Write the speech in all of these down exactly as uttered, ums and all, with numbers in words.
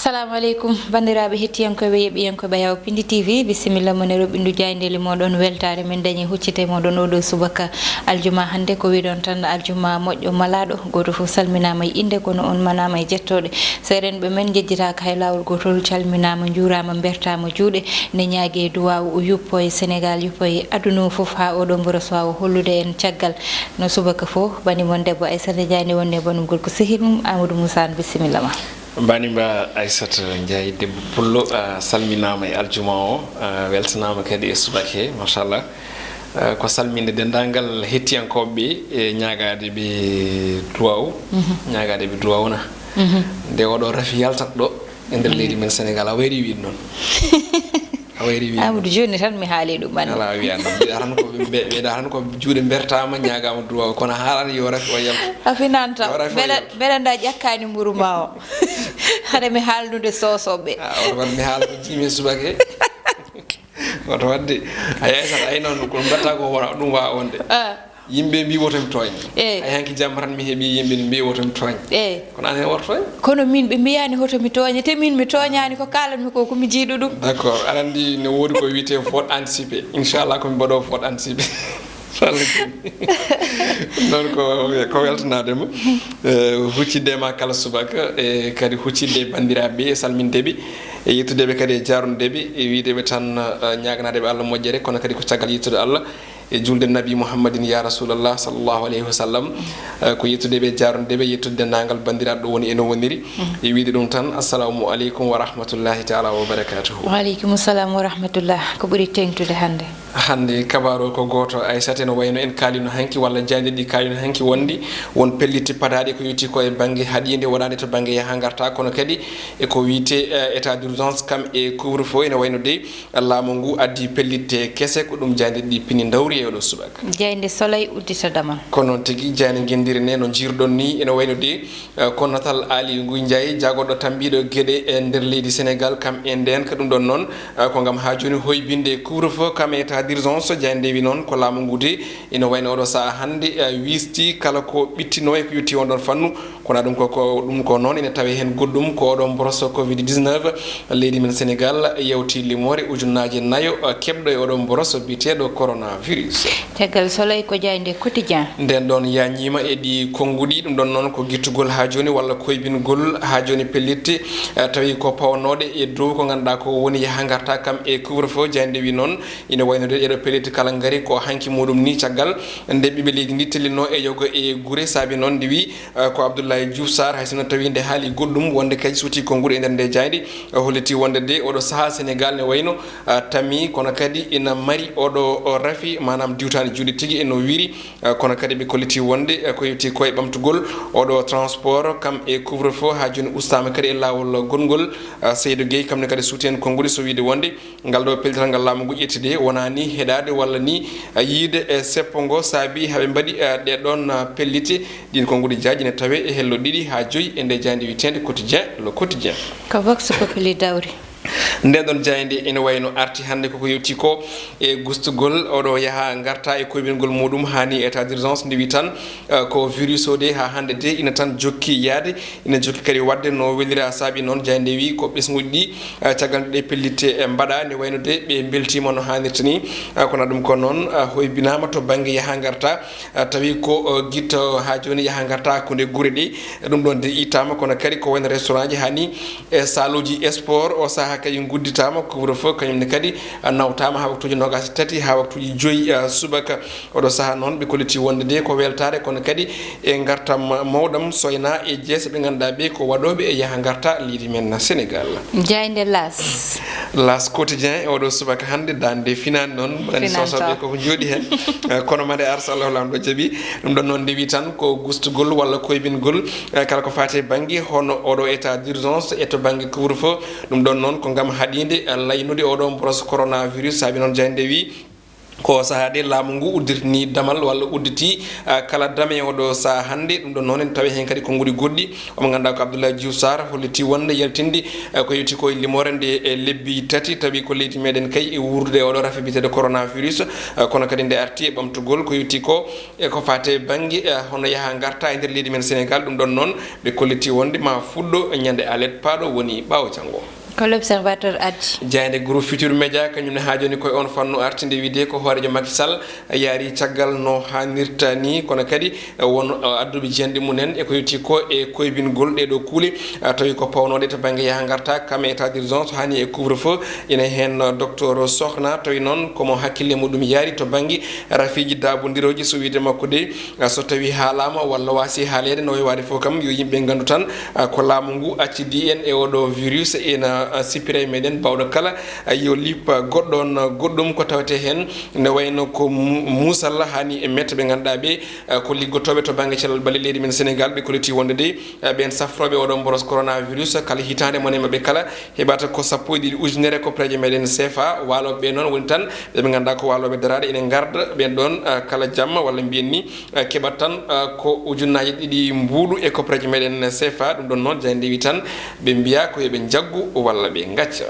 Assalamu aleykum, banndiraaɓe hettiyankooɓe, yeɓiyankooɓe Yaw Pindi T V, bisimilla mon e roɓɓindu jaayndeeli mooɗon. Weltaare men dañi huccite mooɗon oo ɗoo subaka aljuma hannde. Ko wiɗon tan, aljuma moƴƴo malaaɗo, gooto fof salminaama e innde, kono on manaama e jettooɗe. Seerenɓe men njejjitaaka hay laawol gootol, calminaama, njuuraama, mbertaama juuɗe, ne ñaagee duwaawu o yuppo e Senegaal, yuppo e aduna o fof, haa oo ɗoo mboro so waawa hollude en caggal no subaka fof. Bani mon debbo Aissata Ndiaye nde wonde banum gorko sehil mum Amadou Moussa Anne, bisimilla ma. Banimba Aissata Ndiaye debbo pullo, a salminaama e aljuma o, a weltanaama kadi e subaka he, machallah. A, ko salminde denndaangal hettiyankooɓe ɓe e ñaagaade ɓe duwaaw, Mhm. ñaagaade ɓe duwaaw na. Mhm. Nde oɗo rafi yaltat ɗo e nder leydi men Senegaal, a wayri wiide noon. A wayri wiide noon. Amadou, jooni tan mi haali ɗum, anndi. Alaa, a wiya noon. Mbiɗa tan ko ɓe, mbiɗa tan ko juuɗe mbertaama, ñaagaama duwaaw, kono a haalani yo rafi o yaltu. A finanta. Yo rafi o Mbeɗa, yaltu. Mbeɗa annda ƴakkaani mburu ma o. Hade mi haalnude soosooɓe. A, oto waɗ mi haala ko jiimi e subaka he. Oto waɗde. A yaay sata, ay noon, ko mbaɗta ko wona, ɗum wa wonde. A. Yimɓe mbi woto mi tooñ. Eey. Ay hanki jamma tan mi heɓi yimɓe ne mbi woto mi tooñ. Eey. Kono an hen woto tooñ. Kono min ɓe mbiyaani hoto mi tooñe, te min mi tooñaani, ko kaalanmi ko, ko mi jiiɗo ɗum. D'accord. Aɗa anndi ne woodi ko wiyetee vote anticipé. Inchallah ko mi mbaɗo vote anticipé. Inchallah. Noon ko, ko weltanaade mo. Eh, huccidde ma kala subaka, e kadi huccidde banndiraaɓe, e salminde ɓe, e yettude ɓe kadi, e jaarnude ɓe, e wiide ɓe tan, eh, ñaaganaade ɓe Allah moƴƴere, kono kadi ko caggal yettude Allah e julde Nabi Muhammadin ya Rasulallah sallallahu alayhi wa sallam, eh, ko yettude ɓe, jaarnude ɓe, yettude denndaangal banndiraaɓe ɗo woni e no woniri, e wiide ɗum tan, assalamu aleykum wa rahmatullahi taala wa barakatuhu. Wa aleykum salam wa rahmatullah. Ko ɓuri teeŋtude hannde? Hannde kabaaru o ko gooto, Aissata, no wayno en kaalino hanki, walla jaaynde ɗi kaalino hanki, wonde won pellitte paɗaaɗe ko yowti ko e bannge haɗiinde waɗaande to bannge yaha ngarta, kono kadi e ko wiyetee, eh, état d'urgence kam e couvre-feu, ene wayno de laamu ngu addi pellitte kese, ko ɗum jaaynde ɗi pini ndawri e oɗo subaka. Jaaynde Soleil uddita damal. Ko noon tigi, jaaynde ngenndire ne no njiirɗon ni, ene wayno de Eh, ko natal Aly Ngouille Ndiaye, jagorɗo tambiiɗo geɗe e nder leydi Senegaal, kam e ndeen. Ko ɗum ɗon noon, eh, ko ngam haa jooni hoybinde couvre-feu kam e état d'urgence. Jaaynde wi noon ko laamu ngu de ina wayno oɗo sahaa hannde, eh, wiisti kala ko ɓittinoo e ko yotti on ɗon fannu. Kono ɗum ko, ko ɗum ko noon ina tawee heen goɗɗum ko oɗo mboroso covid dix-neuf. Leydi men Senegaal yawti limoore ujunnaaje nayo, eh, keɓɗo e oɗo mboroso biyeteeɗo coronavirus. Caggal Soleil ko jaaynde Quotidien. Nden ɗon yañiima e ɗi konnguɗi, ɗum ɗon noon ko gittugol haa jooni walla koybingol haa jooni pellitte, eh, tawi ko pawanooɗe e dow ko ngannduɗaa ko woni yaha ngarta kam e couvre-feu. Jaaynde wi noon ina wayno de ɗeɗo pellitte kala ngari ko hanki muɗum ni caggal nde ɓiɓɓe leydi ndi tellinoo e yogo e gure. Saabi noon nde wi, eh, ko Abdoulaye Diouf Sarr, hay sinno tawi nde haali goɗɗum wonde kadi suuti konnguɗi e nder nde jaaynde, eh, holliti wonde de oɗo sahaa Senegaal ne wayno, eh, tamii, kono kadi ina mari oɗo, o rafi, maanaam diwtaani juuɗe tigi e no wiiri. Eh, kono kadi ɓe kolliti wonde, eh, ko yowti ko e ɓamtugol oɗo transport kam e couvre-feu haa jooni ustaama kadi e laawol goɗngol. Eh, Seydou Gueye kam ne kadi suuti heen konnguɗi so wiide wonde ngal ɗo pellital ngal laamu ngu ƴetti de wonaa ni heɗaade walla ni, eh, yiide e seppo ngo saabi haa ɓe mbaɗi, eh, ɗe ɗoon, eh, pellitte. Ɗiin konnguɗi jaaji ne tawee e hello ɗiɗi haa joyi e nde jaaynde wiyeteende Quotidien, Le Quotidien. Ko Vox Populi dawri. Nden ɗon jaaynde ene wayno arti hannde koko yewti ko e gustugol oɗo yaha ngarta e koybingol muɗum haa ni état d'urgence nde wi tan, eh, ko virus o de haa hannde de ina tan jokki yaade, ina jokki kadi waɗde no welira. Saabi noon jaaynde wi ko ɓesnguuji ɗi, eh, caggal nde ɗe pellitte, eh, mbaɗa nde wayno de ɓe mbeltiima no haanirta ni. Eh, kono ɗum ko noon, eh, hoybinaama to bannge yaha ngarta. Ah, tawi ko, oh, gitto haa jooni yaha ngarta hakkunde gure ɗe. Ɗum ɗon de ittaama, kono kadi ko wayno restaurant ji haa ni e saluuji sport o sahaa kadi ngudditaama, couvre-feu kañum ne kadi, ah, nawtaama haa waktuuji noogaas e tati haa waktuuji joyi, ah, subaka. Oɗo sahaa noon ɓe kolliti wonde de ko weltaare, kono kadi e ngartam mawɗam soyna e jeese ɓe ngannduɗaa ɓe ko waɗooɓe e yaha ngarta leydi men Senegaal. Jaaynde L'As. L'As Quotidien e oɗo subaka hannde, daande finaande noon, mbaɗani Finanta. Sosoɓe koko jooɗi heen. Eh, kono mande ar so Allahu Laamɗo jaɓi. Ɗum ɗon noon ndewi tan ko gustugol walla koybingol, eh, kala ko faati e bannge hono oɗo état d'urgence e to bannge couvre-feu. Ɗum ɗon noon ko ngam haɗiinde, eh, laynude oɗo mboros coronavirus. Saabi noon jaaynde wi, Ko sahaa de laamu ngu uddirtini damal walla udditi, ah, kala dame e oɗo sahaa hannde. Ɗum ɗon noon en tawi heen kadi konguɗi goɗɗi. Omo ngannduɗaa ko Abdoulaye Diouf Sarr holliti wonde yaltinde, ah, ko yowiti ko e limoore nde e lebbi tati, tawi ko leydi meɗen kay e wuurdude e oɗo rafi biyeteeɗo coronavirus. Ah, kono kadi nde arti e ɓamtugol ko yowiti ko e ko faati e bannge, ah, hono yaha ngarta e nder leydi men Sénégal. Ɗum ɗon noon ɓe kolliti wonde ma fuɗɗo ñande alet paaɗo woni ɓaawo janngo. Ko L'Observateur addi. Jaaynde Groupe Futurs Médias kañum ne haa jooni koye on fannu arti nde wiide ko hooreejo Macky Sall yaari caggal no haanirta ni, kono kadi won adduɓe jiyanɗe mum en e ko yowiti ko e koybingol ɗee ɗoo kuule, tawi ko pawnooɗe to bannge yaha ngarta kam e état d'urgence, haani e couvre-feu, ina heen docteur Sokhna, tawi noon komo hakkille muɗum yaari to bannge rafiiji daabondirooji, so wiide makko de, so tawi haalaama walla waasi haaleede no wayi waade fof kam, yo yimɓe nganndu tan, ah, ko laamu ngu accidi en e oɗo virus ina, ah, sippira e meɗen, baawɗo kala, ah, yo liip, ah, goɗɗo on, ah, goɗɗum ko tawetee heen ne wayno ko mu-, muusalla haani e mette ɓe ngannduɗaa ɓe, ah, ko liggotooɓe to bannge cellal ɓalli leydi men Sénégal, ɓe kolliti wonde de, ah, ɓeen safrooɓe oɗo mboros coronavirus kala hitaande mone maɓɓe kala heɓata ko sappo e ɗiɗi ujunere koppareeje meɗen C F A, waalooɓe ɓe noon woni tan ɓe ɓe ngannduɗaa ko waalooɓe daraaɗe ina ngarda ɓeen ɗoon, ah, kala jamma walla mbiyen ni, ah, keɓat tan, ah, ko ujunnaaje ɗiɗi mbuuɗu e koppareeje meɗen C F A. Ɗum ɗoon noon jaaynde wi tan ɓe mbiya ko yo ɓe njaggu walla ɓe ngacca.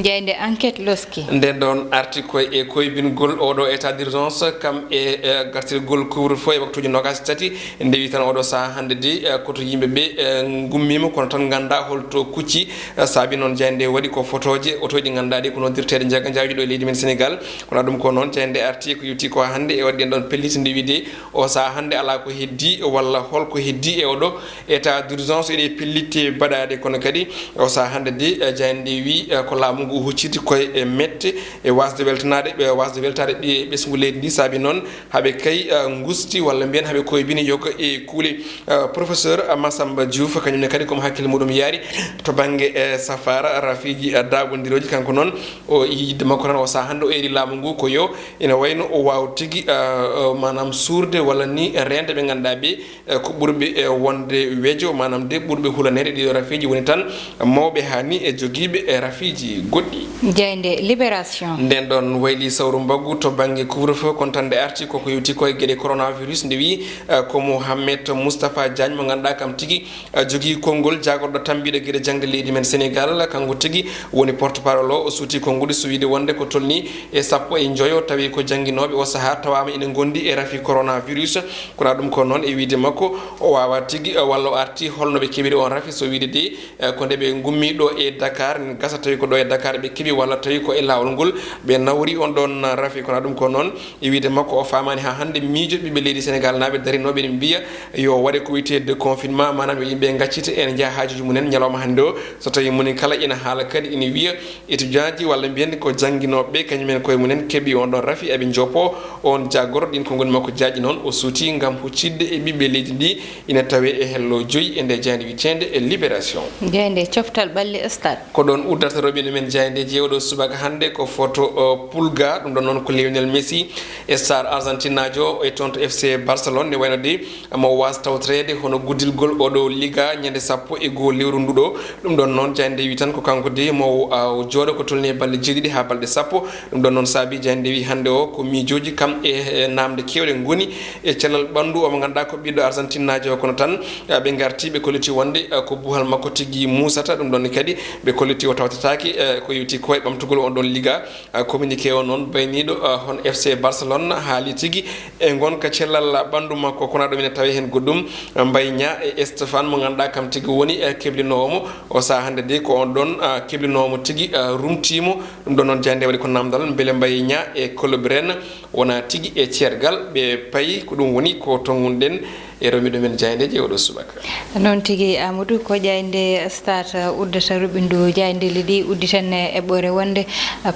Jaaynde Enquête loski. Nden ɗoon arti koye e koybingol oɗo état d'urgence kam e, eh, gartirgol couvre-feu e waktuuji noogaas e tati. Nde wi tan oɗo sahaa hannde de, eh, koto yimɓe ɓe, eh, ngummiima kono tan ngannda holto kucci. Eh, saabi noon jaaynde waɗi ko fotooje otooji ɗi ngannduɗaa ɗi ko noddirteeɗe njaga njaajuɗo e leydi men Sénégal. Kono ɗum ko noon jaaynde arti ko yowiti ko hannde e waɗi ɗen ɗoon pellitte nde wi de o sahaa hannde alaa ko heddi walla holko heddi e oɗo état d'urgence e ɗe pellitte baɗaaɗe. Kono kadi o sahaa hannde de, eh, jaaynde wi, eh, ko laamu ngu hucciti koye e mette e wasde weltanaade, ɓe wasde weltaade ɓe ɓesngu leydi ndi saabi noon haɓe kay, eh, ngusti walla mbiyen haɓe koybini yoga e kuule. Eh, professeur Massamba Diouf kañum ne kadi komo hakkille muɗum yaari to bannge, eh, safaara rafiiji, eh, daaɓondirooji. Kanko noon o yiyde makko tan o sahaa hannde o eeri laamu ngu ko yo ina wayno o waaw tigi, eh, eh, maanaam suurde walla ni reende ɓe ngannduɗaa ɓe, eh, ko ɓurɓe, eh, wonde wejo, maanaam de ɓurɓe hulaneede ɗiɗo rafiiji woni tan mawɓe haa ni e jogiiɓe e rafiiji goɗɗi. Jaaynde Libération. Nden ɗoon wayli sawru mbaggu to bannge couvre-feu, kono tan nde arti koko yowti koye geɗe coronavirus, nde wi, eh, ko Mouhamed Moustapha Diagne mo ngannduɗaa kam tigi, eh, jogii konngol jaagorɗo tambiiɗo geɗe jaŋde leydi men Sénégal, kanko tigi woni porte-parole o, o suuti konnguɗi so wiide wonde ko tolni e sappo e njoyo tawi ko jannginooɓe o sahaa tawaama ina ngondi e rafi coronavirus. Kono ɗum ko noon e wiide makko o waawaa tigi, eh, walla o arti holno ɓe keɓiri on rafi so wiide de, eh, ko nde ɓe ngummi ɗo e Dakar, gasa tawi ko ɗo e Dakar ɓe keɓi walla tawi ko e laawol ngol ɓe nawri on ɗon rafi. Kono ɗum ko noon e wiide makko o faamaani haa hannde miijo ɓiɓɓe leydi Sénégal naaɓe darinooɓe ene mbiya yo waɗe ko wiyetee déconfinement, maanaam yo yimɓe ngaccite ene njaha haajuuji mum en ñalawma hannde o. So tawi moni kala ina haala kadi ina wiya étudiantji walla mbiyen ko jannginooɓe ɓe kañum en koye mum en keɓi on ɗon rafi eɓe njoppo on jaagorɗo ɗin ko ngoni makko jaaƴi noon o suuti ngam huccidde e ɓiɓɓe leydi ndi ina tawe e hello joyi e nde jaaynde wiyeteende e Libération. Jaaynde coftal ɓalli stade. Ko ɗoon uddata roɓɓe men jaayndeeji e oɗo subaka hannde ko photo, o, Pulga, ɗum ɗon noon ko Lionel Messi, star argentinajo e toon to F C Barcelone, ne wayno de mo waas tawtoreede hono guddilgol oɗo Liga ñande sappo e goo lewru nduɗo. Ɗum ɗon noon jaaynde wi tan ko kanko de mo, a, jooɗo ko tolni e balɗe jeeɗiɗi haa balɗe sappo. Ɗum ɗon noon saabi jaaynde wi hannde o ko miijooji kam e, e namde keewɗe ngoni e cellal ɓanndu o mo ngannduɗaa ko ɓiɗɗo argentinajo o, kono tan, a, ɓe ngarti ɓe kolliti wonde, a, ko buhal makko tigi muusata. Ɗum ɗon kadi ɓe kolliti o tawtataake, a, ko yowti ko e ɓamtugol on ɗon Liga. A, communiqué o noon bayniiɗo, a, hono F C Barcelone haali tigi e ngonka cellal ɓanndu makko, kono ɗum ene tawi heen goɗɗum, a, Mbaye Niang e Stéphane mo ngannduɗaa kam tigi woni, a, keblinoowo mo o sahaa hannde de ko on ɗon, a, keblinoowo mo tigi, a, rumtii mo. Ɗum ɗon noon jaaynde waɗi ko namdal mbele Mbaye Niang e Kolo Biren wonaa tigi e ceergal ɓe payi, ko ɗum woni ko tonngunoɗen e rewɓe men jaayndeeji e oɗo subaka. Noon tigi, Amadou, ko jaaynde Stade uddata roɓɓindu jaayndeeji ɗi, udditen e eɓɓoore wonde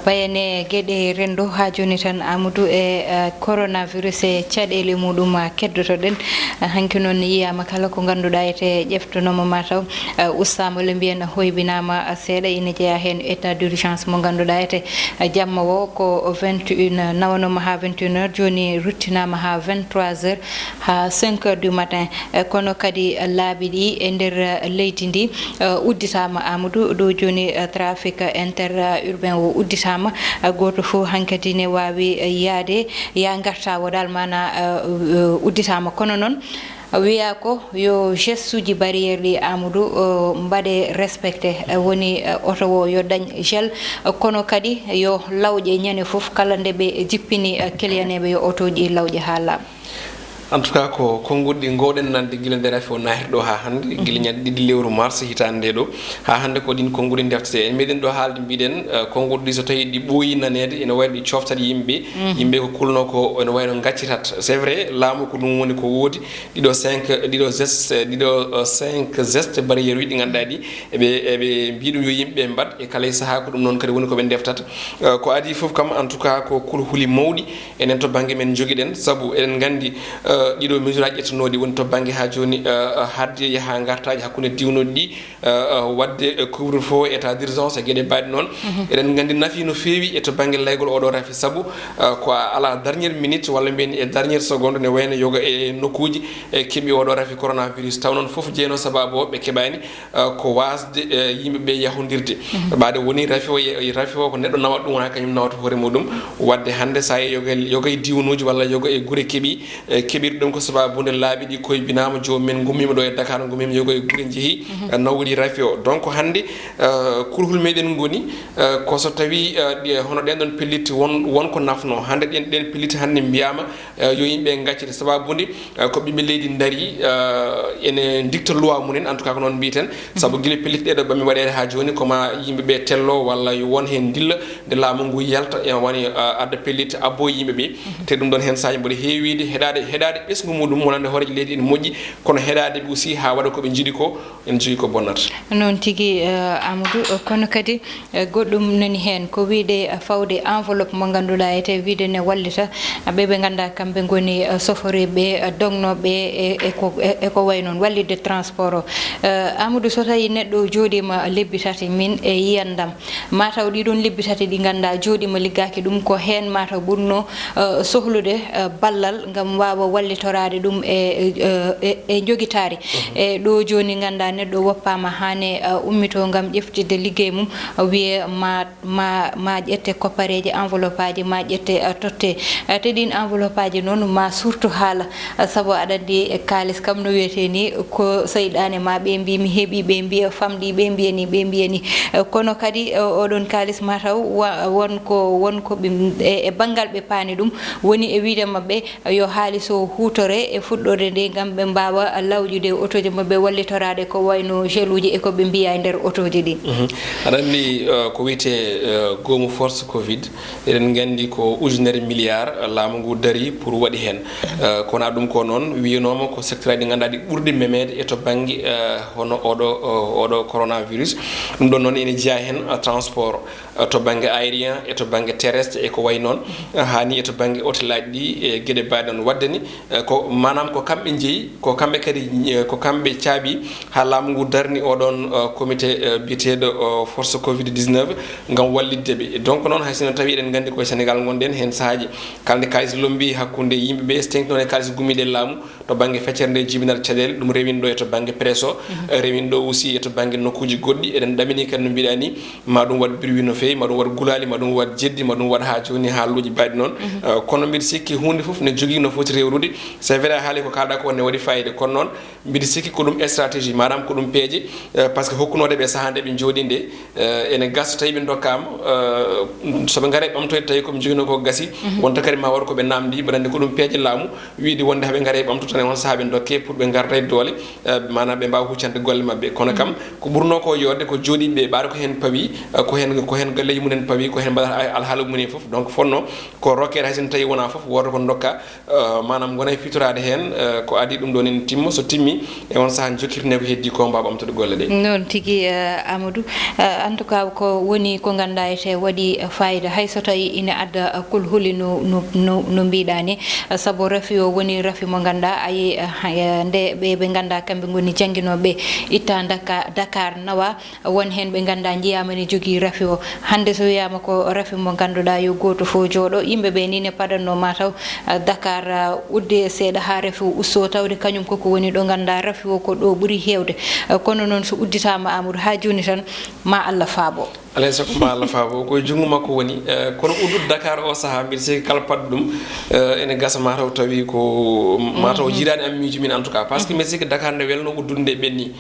payane geɗe renndo haa jooni tan, Amadou, e, eh, coronavirus e caɗeele muɗum, ah, keddotoɗen. Ah, hanki noon yiyaama kala ko ngannduɗaa ete ƴeftonooma mataw, ah, ustaama le mbiyen hoybinaama, ah, seeɗa ina jeyaa heen état d'urgence mo ngannduɗaa ete, ah, jamma o ko vingt et une nawanooma haa vingt et une heures, jooni ruttinaama haa vingt-trois heures, haa cinq heures du matin. Eh, kono kadi, eh, laabi ɗi e nder, eh, leydi ndi, eh, udditaama, Amadou, ɗo jooni, eh, trafic, eh, inter, eh, urbain o udditaama. Eh, gooto fof hankadi ne waawi, eh, yahde, ya ngarta o dal, maanaa, eh, eh, udditaama. Kono noon, wiyaa ko yo geste uji barrière ɗi, Amadou, eh, mbaɗe respecté. Eh, woni, eh, oto o yo dañ gel, eh, kono kadi yo lawƴe ñande fof, kala nde ɓe jippini, eh, client eɓe, yo otooji lawƴe haa laaɓa. En tout cas, ko konnguɗi ɗi ngoowɗen nande gila nde rafi o naati ɗo haa hannde, gila ñande ɗiɗi lewru mars hitaande nde ɗo, haa hannde ko ɗin konnguɗi ndeftete. En meeɗen ɗo haalde, mbiɗen, eh, konnguɗi ɗi so tawii ɗi ɓooyi naneede, ene wayi no ɗi cooftat yimɓe, yimɓe ko kulnoo ko ene wayi no ngaccitat. C'est vrai, laamu ko ɗum woni ko woodi, ɗiɗo cinq, ɗiɗo geste, ɗiɗo, eh, cinq geste barrière uji ɗi ngannduɗaa ɗi, eɓe, eɓe mbiya ɗum yo yimɓe mbaɗ, e kala e sahaa ko ɗum noon kadi woni ko ɓe ndeftata. Eh, ko adii fof kam, en tout cas, ko kulhuli mawɗi enen to bannge men njogiɗen, sabu eɗen nganndi, eh, ɗiɗo mesure aji ƴettanooɗi woni to bannge haa jooni, eh, eh, haaɗde yaha ngartaaji hakkunde diwnuɗi ɗi, eh, eh, waɗde, eh, couvre-feu, état d'urgence e geɗe mbaɗe noon. Eɗen nganndi nafi no feewi e to bannge laygol oɗo rafi, sabu, eh, ko à la dernière minute walla mbiyen e dernière seconde ne wayno yoga e nokkuuji, eh, keɓi oɗo rafi coronavirus. Taw noon fof jeyno sababu o ɓe keɓaani, eh, ko waasde, eh, yimɓe ɓe yahondirde. Mbaɗe woni rafi o, ye-, rafi o ko neɗɗo nawata ɗum, wonaa kañum nawata hoore muɗum. Waɗde hannde so a yehi yoga e, yoga e diwnuuji walla yoga e gure keɓi, eh, keɓiri ɗum ko sababude laabi ɗi koybinaama, joomum en ngummiima ɗo e Dakar, ngummiima yoga e gure njehi, eh, nawori rafi o. Donc hannde, eh, kulhul meɗen ngoni, eh, ko so tawi, eh, ɗi, hono ɗen ɗon pellitte won, won ko nafno. Hannde ɗen, ɗen pellitte hannde mbiyaama, eh, yo yimɓe ngaccite sababude, eh, ko ɓiɓɓe leydi ndaari, eh, ene ndikta loi mumen, en tout cas ko noon mbiyeten. Sabu gila pellitte ɗe ɗo ɓammi waɗeede haa jooni, ko ma yimɓe ɓe tello walla yo won heen ndilla nde laamu ngu yalta, e woni, eh, adda pellitte abbo e yimɓe ɓe. Te ɗum ɗon heen saaji mboɗo heewiide heɗaade, heɗaade ɓesngu muɗum wonande hooreejo leydi ene moƴƴi, kono heɗaade ɓe aussi haa waɗa ko ɓe njiɗi ko, ene jogii ko bonnata. Noon tigi, eh, Amadou, eh, kono kadi, eh, goɗɗum nani heen, ko wiyde, eh, fawde enveloppe mo ngannduɗaa ete wiyde ne wallita, eh, ɓe ɓe ngannduɗaa kamɓe ngoni, eh, soforiiɓe, eh, dognooɓe e, e ko, e, e ko wayi noon, wallitde transport o. Eh, Amadou, so tawii neɗɗo o jooɗiima lebbi tati, min e yiyandam, mataw ɗiɗon lebbi tati ɗi ngannduɗaa jooɗiima liggaaki, ɗum ko heen mataw ɓurnoo, eh, sohlude, eh, ballal ngam waawa wallitoraade ɗum e, e, e, e njogitaari. E ɗo jooni ngannduɗaa neɗɗo woppaama haa ne, eh, ummitoo ngam ƴeftitde liggey mum, wiyee ma, ma, ma ƴette koppareeje, enveloppe aji, ma ƴette, eh, totte. Eh, te ɗiin enveloppe aji noon ma surtout haala, eh, sabu aɗa anndi, eh, kaalis kam no wiyetee ni ko seyɗaane, ma ɓe mbiya mi heɓii, ɓe mbiya famɗii, ɓe mbiya ni, ɓe mbiya ni. Eh, kono kadi, eh, oɗon kaalis mataw wa-, won ko, won ko ɓe, e, e banngal ɓe paani ɗum, woni e wiyde maɓɓe yo haalis o huutore e fuɗɗoode nde ngam ɓe mbaawa lawƴude otooji maɓɓe, wallitoraade ko wayno geluuji e ko ɓe mbiya e nder otooji ɗi. Mhm. Aɗa anndi, eh, ko wiyetee, eh, goomu force covid, eɗen nganndi ko ujunere milliard laamu ngu darii pour waɗi heen. Eh, kono ɗum ko noon wiyanooma ko secteur aji ɗi ngannduɗaa ɗi ɓurɗi memeede e to bannge, eh, hono oɗo, o-, oɗo coronavirus. Ɗum ɗon noon ene jeyaa heen, eh, transport, eh, to bannge aérien e to bannge terrestre e ko wayi noon, eh, haa ni e to bannge hôtel aji ɗi e geɗe mbaɗe noon. Waɗde ni, eh, ko maanaam ko kamɓe njeyi, ko kamɓe kadi, eh, ko kamɓe caabi haa laamu ngu darni oɗon, eh, comité, eh, biyeteeɗo, eh, force covid dix-neuf ngam wallitde ɓe. Donc noon, hay sinno tawi eɗen nganndi koye Sénégal ngonɗen, heen sahaaji kala nde kaalis lommbi hakkunde yimɓe ɓe, so tawii noon e kaalis gummiiɗo e laamu, to bannge feccere nde jibinal caɗeele, ɗum rewinɗo e to bannge presse o, rewinɗo aussi e to bannge nokkuuji goɗɗi. Eɗen ɗamini kadi no mbiɗa ni, ma ɗum waɗ bruit no feewi, ma ɗum waɗ gulaali, ma ɗum waɗ jeddi, ma ɗum waɗ haa jooni haalluuji mbaɗi noon. Eh, kono mbiɗa sikki huunde fof ne jogii no foti rewrude. C'est vrai, a haali ko kaalɗa ko ne waɗi fayida, kono noon mbiɗa sikki ko ɗum stratégie, maanaam ko ɗum peeje, eh, par ce que hokkunooɗo ɓe sahaa nde ɓe njooɗi nde, eh, ene gasa tawi ɓe ndokkaama, eh, so ɓe ngari ɓamtoyde tawi ko ɓe njoginoo ko gasi, wonta kadi ma waɗ ko ɓe naamndi, mbaɗa anndi ko ɗum peeje laamu, wiide wonde haɓe ngari ɓamto tan e on sahaa ɓe ndokke pour ɓe ngarda e doole, eh, maanaam ɓe mbaawa huccande golle maɓɓe. Kono kam, ko ɓurnoo ko yooɗde ko jooɗiiɓe ɓe, ɓaade ko heen pawi, eh, ko heen, ko heen galleeji mum en pawi, ko heen mbaɗata ay-, alhaala mum en fof. Donc fotnoo ko rokkeede hay sinno tawi wonaa fof, wooto ko ndokka, eh, maanaam ngona e fitoraade heen, eh, ko adii ɗum ɗoon ene timma. So timmi, e on sahaa jokkirtine ko heddii ko, mbaawa ɓamtude golle ɗe. Noon tigi, eh, Amadou. Eh, en tout cas, ko woni ko ngannduɗaa ete waɗi, eh, fayida, hay so tawi ina adda, eh, kulhuli no, no, no, no mbiɗa ni. Eh, sabu rafi o woni rafi mo ngannduɗaa, ayi, eh, ha-, eh, nde ɓe, ɓe ngannduɗaa kamɓe ngoni jannginooɓe itta Daka-, Dakar nawa, won heen ɓe ngannduɗaa njiyaama ne jogii rafi o. Hannde so wiyaama ko rafi mo ngannduɗaa yo gooto fof jooɗo, yimɓe ɓe ni ne padanno mataw, eh, Dakar, eh, udda De seeɗa haa rafi o usto, tawde kañum koko woni ɗo ngannduɗaa rafi o ko ɗo ɓuri heewde. Eh, kono noon so udditaama Amadou haa jooni tan, ma Allah faabo. Alay sago ma Allah faabo, ko e junngo makko woni. Eh, kono uddude Dakar o sahaa, mbiɗa sikki kala paɗɗo ɗum, eh, ene gasa mataw tawi ko, mataw jiidaani am miijo min en tout cas. Parce que mbiɗa sikki Dakar nde welno uddude nde ɓenni.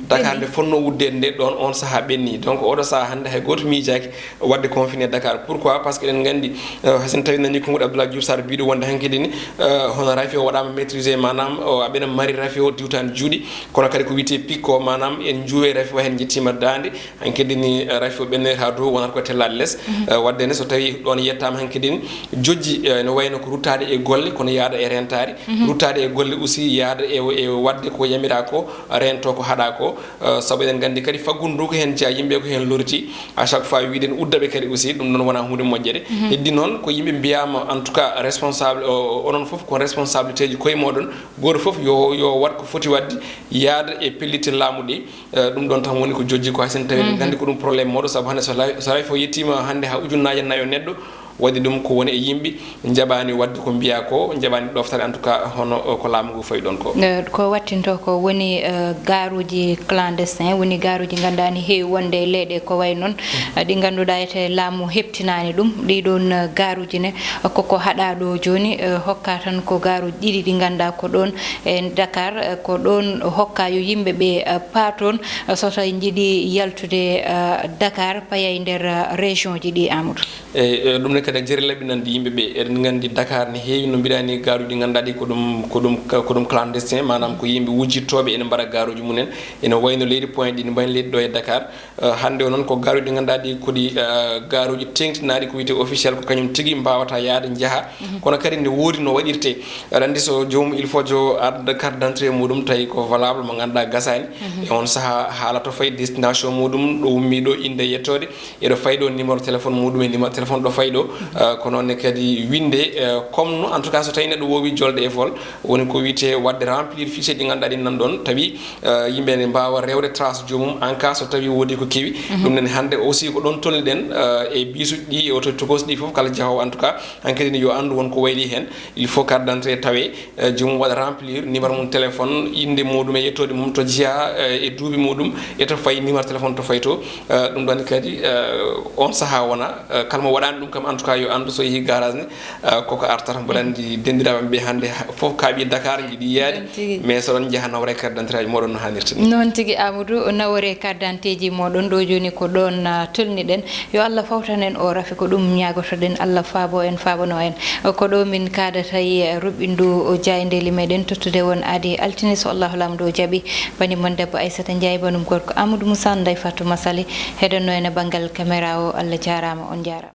Dakar nde fotno uddeede nde ɗoon on sahaa ɓenni. Donc oɗo sahaa hannde hay gooto miijaaki waɗde confiné Dakar. Pourquoi? Parce que eɗen nganndi, eh, so en tawi nani konngol Abdoulaye Diouf Sarr biiɗo wonde hanki dini, eh, hono rafi o waɗaama maîtrisé, maanaam o aɓena mari rafi o diwtaani juuɗe, kono kadi ko wiyetee pic ko, maanaam en juuwe rafi o heen njettiima daande, hanki dini, eh, rafi o ɓennoyta dow wonata ko tellaade les. Eh, waɗde ne so tawi ɗoon yettaama hanki dini, jojji, eh, no wayno ko ruttaade e golle kono yaada e rentaade, ruttaade e golle aussi yaada e, e waɗde ko yamiraa ko, rento ko haɗaa ko. Eh, sabu eɗen nganndi kadi faggudu ndu ko heen jeyaa, yimɓe ko heen loriti. À chaque fois wiɗen udda ɓe kadi aussi, ɗum noon wonaa huunde moƴƴere. Heddi noon ko yimɓe mbiyaama en tout cas responsable, o-, onon fof ko responsabilité ji koye mooɗon, gooto fof yo, yo waɗ ko foti waɗde, yaada e pellitte laamu ɗi. Eh, ɗum ɗoon tan woni ko jojji ko, hay so en tawi eɗen nganndi ko ɗum problème mawɗo, sabu hannde so lay-, so rafi o yettiima hannde haa ujunnaaje nayo neɗɗo, waɗi ɗum ko woni e yimɓe njaɓaani waɗde ko mbiyaa ko, njaɓaani ɗoftaade en tout cas hono, eh, ko laamu ngu fawi ɗoon ko. Eh, ko wattinto ko woni, eh, gaaruuji clandestin, woni gaaruuji ngannduɗaa ne heewi wonde e leyɗe ko wayi noon, eh, ɗi ngannduɗaa ete laamu heɓtinaani ɗum. Ɗii ɗoon, eh, gaaruuji ne, eh, koko haɗaa ɗo jooni, eh, hokkaa tan ko gaaruuji ɗiɗi ɗi ngannduɗaa ko ɗoon e Dakar, eh, ko ɗoon hokkaa yo yimɓe ɓe, eh, paa toon, eh, so tawi njiɗi yaltude, eh, Dakar, paya e nder, eh, région ji ɗi, Amadou. Eyi, e, ɗum ne kadi e jeere laɓɓinande yimɓe ɓe. Eɗen nganndi Dakar ne heewi no mbiɗaa ni gaaruuji ɗi ngannduɗaa ɗi ko ɗum, ko ɗum, ko ɗum clandestin, maanaam ko yimɓe wujjittooɓe ene mbaɗa gaaruuji mumen. Ene wayno Les Ronds-points ɗi, ne mbayno leydi ɗo e Dakar. Eh, hannde o noon ko gaaruuji ɗi ngannduɗaa ɗi ko ɗi, eh, gaaruuji teeŋtinaaɗi ko wiyetee officiel, ko kañum tigi mbaawata yahde njaha. Kono kadi ne woodi no waɗirtee. Aɗa anndi so joomum il faut jo adda carte d'identité muɗum tawi ko valable mo ngannduɗaa gasaani. E on sahaa haala to fayi destination muɗum, ɗo ummii ɗo, innde yettoode. Eɗo fayi ɗo numéro téléphone muɗum e numéro téléphone ɗo fayi ɗo. Eh, ko noon ne kadi winnde, eh, comme no, en tout cas, so tawi neɗɗo woowi jolde e vol, woni ko wiyetee waɗde remplir fiche ɗi ngannduɗaa ɗin nan ɗoon, tawi, eh, yimɓe ne mbaawa rewde trace joomum, en cas so tawi woodi ko kewi. Ɗum nen hannde aussi ko ɗoon tolniɗen, eh, e bisuji ɗi, e oto tokosɗi ɗi fof, kala jahoowo, en tout cas, hankadi ne yo anndu won ko wayli heen. Il faut carte d'identité tawe, eh, joomum waɗa remplir numéro mum téléphone, innde muɗum e yettoode mum to jeyaa, eh, e duuɓi muɗum, e to fayi numéro téléphone to fayi to. Eh, ɗum ɗon kadi, eh, on sahaa wona, eh, kala mo waɗaani ɗum kam, en tout cas, yo anndu so yehi garage ne, eh, koko artata. Mboɗo anndi denndiraaɓe ɓe hannde ha-, fof kaaɓi Dakar, njiɗi yaade, mais so ɗon njaha nawra e carte d'identité aji mooɗon no haanirta ni. Noon tigi, Amadou, nawre carte d'identité ji mooɗon ɗo jooni ko ɗoon, ah, tolniɗen. Yo Allah fawtan en o rafi, ko ɗum ñaagotoɗen, Allah faabo en, faabano en. Ko ɗo min kaadata e ruɓɓindu jaayndeeli meɗen tottude won aadi altine, so Allahu Laamɗo jaɓi. Bani mon debbo Aissata Ndiaye, banum gorko Amadou Moussa, Ndeye Fatou Massaly, heɗonno en e banngal caméra o. Allah jaaraama, on njaaraama.